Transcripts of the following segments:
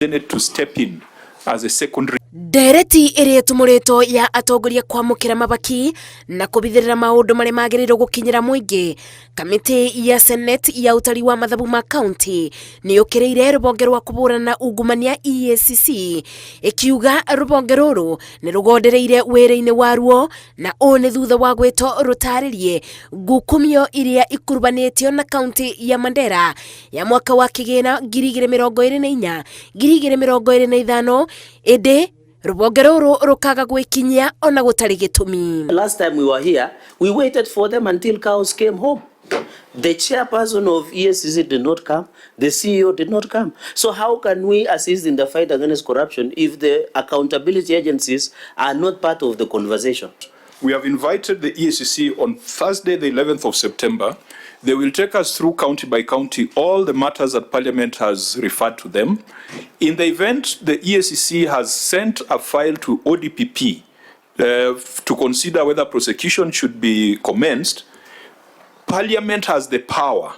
Senate to step in as a secondary. Ndereti ĩrĩa ĩtumũrĩtwo ya atongoria kwamũkĩra mabaki na kũbithĩrĩra maũndũ marĩa magĩrĩirwo gũkinyĩra mũingĩ. Kamĩtĩ ya Senate ya ũtari wa mathabu ma kaunti nĩ yũkĩrĩire rũhonge rwa kũhũrana na ungumania EACC, ĩkiuga rũhonge rũrũ nĩ rũgondereire wĩra-inĩ waruo, na ũũ nĩ thutha wa gwĩtwo rũtarĩrie ngukumio iria ikurubanĩtio na kaunti ya Mandera ya mwaka wa kĩgĩna 2024 2025, ĩndĩ rũhonge rũrũ rũkaga gwĩkinyia ona gũtarĩ gĩtũmi. Last time we were here, we waited for them until cows came home. The chairperson of EACC did not come. The CEO did not come. So how can we assist in the fight against corruption if the accountability agencies are not part of the conversation? We have invited the EACC on Thursday, the 11th of September. They will take us through county by county all the matters that Parliament has referred to them. In the event the EACC has sent a file to ODPP to consider whether prosecution should be commenced, Parliament has the power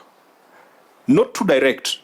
not to direct,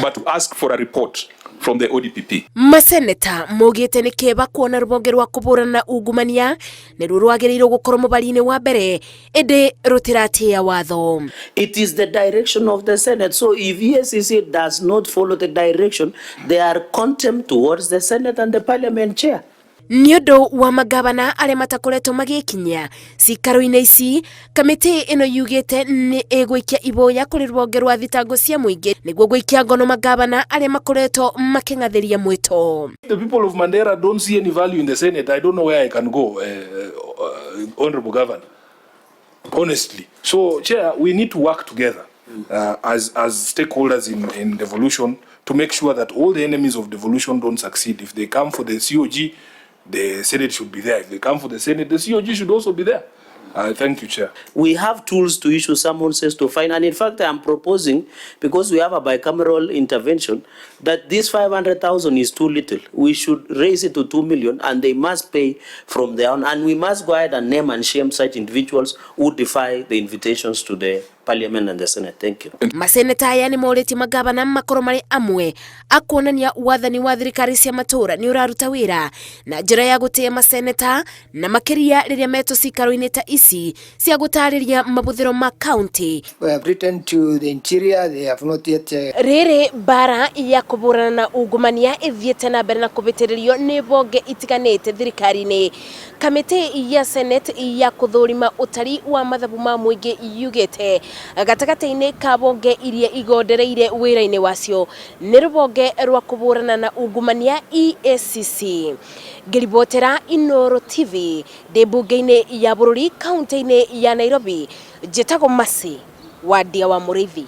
but to ask for a report from the ODPP. Maseneta maugĩte nĩ kĩeba kuona rũhonge rwa kũhũrana na ungumania nĩruo rwagĩrĩirwo gũkorwo mũbari-inĩ wa mbere, ĩndĩ rũtiratĩĩa watho. It is the direction of the Senate. So if EACC does not follow the direction, they are contempt towards the Senate and the Parliament chair. Nĩ ũndũ wa magavana arĩa matakoretwo magĩkinyia cikaro-inĩ ici, kamĩtĩ ĩno yugĩte nĩ ĩgũikia iboya kũrĩ rũhonge rwa thitango cia mũingĩ nĩguo gũikia ngono magavana arĩa makoretwo makĩng'athĩria mwĩto. The people of Mandera don't see any value in the Senate. I don't know where I can go, Honorable Governor. Honestly. So, Chair, we need to work together as stakeholders in devolution to make sure that all the enemies of devolution don't succeed. If they come for the COG, the Senate should be there. If they come for the Senate, the COG should also be there. Thank you, Chair. We have tools to issue summonses to fine. And in fact, I am proposing, because we have a bicameral intervention, that this 500,000 is too little. We should raise it to 2 million and they must pay from their own. And we must go ahead and name and shame such individuals who defy the invitations to the Parliament and the Senate. Thank you. Maseneta aya nĩ morĩtie magavana makorwo marĩ amwe akuonania wathani wa thirikari cia matũũra nĩ ũraruta wĩra na njĩra ya gũtĩĩa maseneta, na makĩria rĩrĩa metwo cikaro-inĩ ta ici cia gũtarĩria mabũthĩro ma kaunti. We have written to the Interior, they have not yet. Rĩrĩ mbara ya kũhũrana na ungumania ĩthiĩte na mbere na kũbĩtĩrĩrio nĩ bonge itiganĩte thirikari-inĩ, kamĩtĩ ya Senate ya kũthũrima ũtari wa mathabu ma mũingĩ yugĩte gatagatĩ-inĩ ka bonge iria igondereire wĩra-inĩ wacio nĩ rũhonge rwa kũhũrana na ungumania EACC. Ngĩribotera Inoro TV ndĩ mbunge-inĩ ya bũrũri kaunti-inĩ ya Nairobi, njĩtagwo Mercy Wandia wa Mũrĩithi.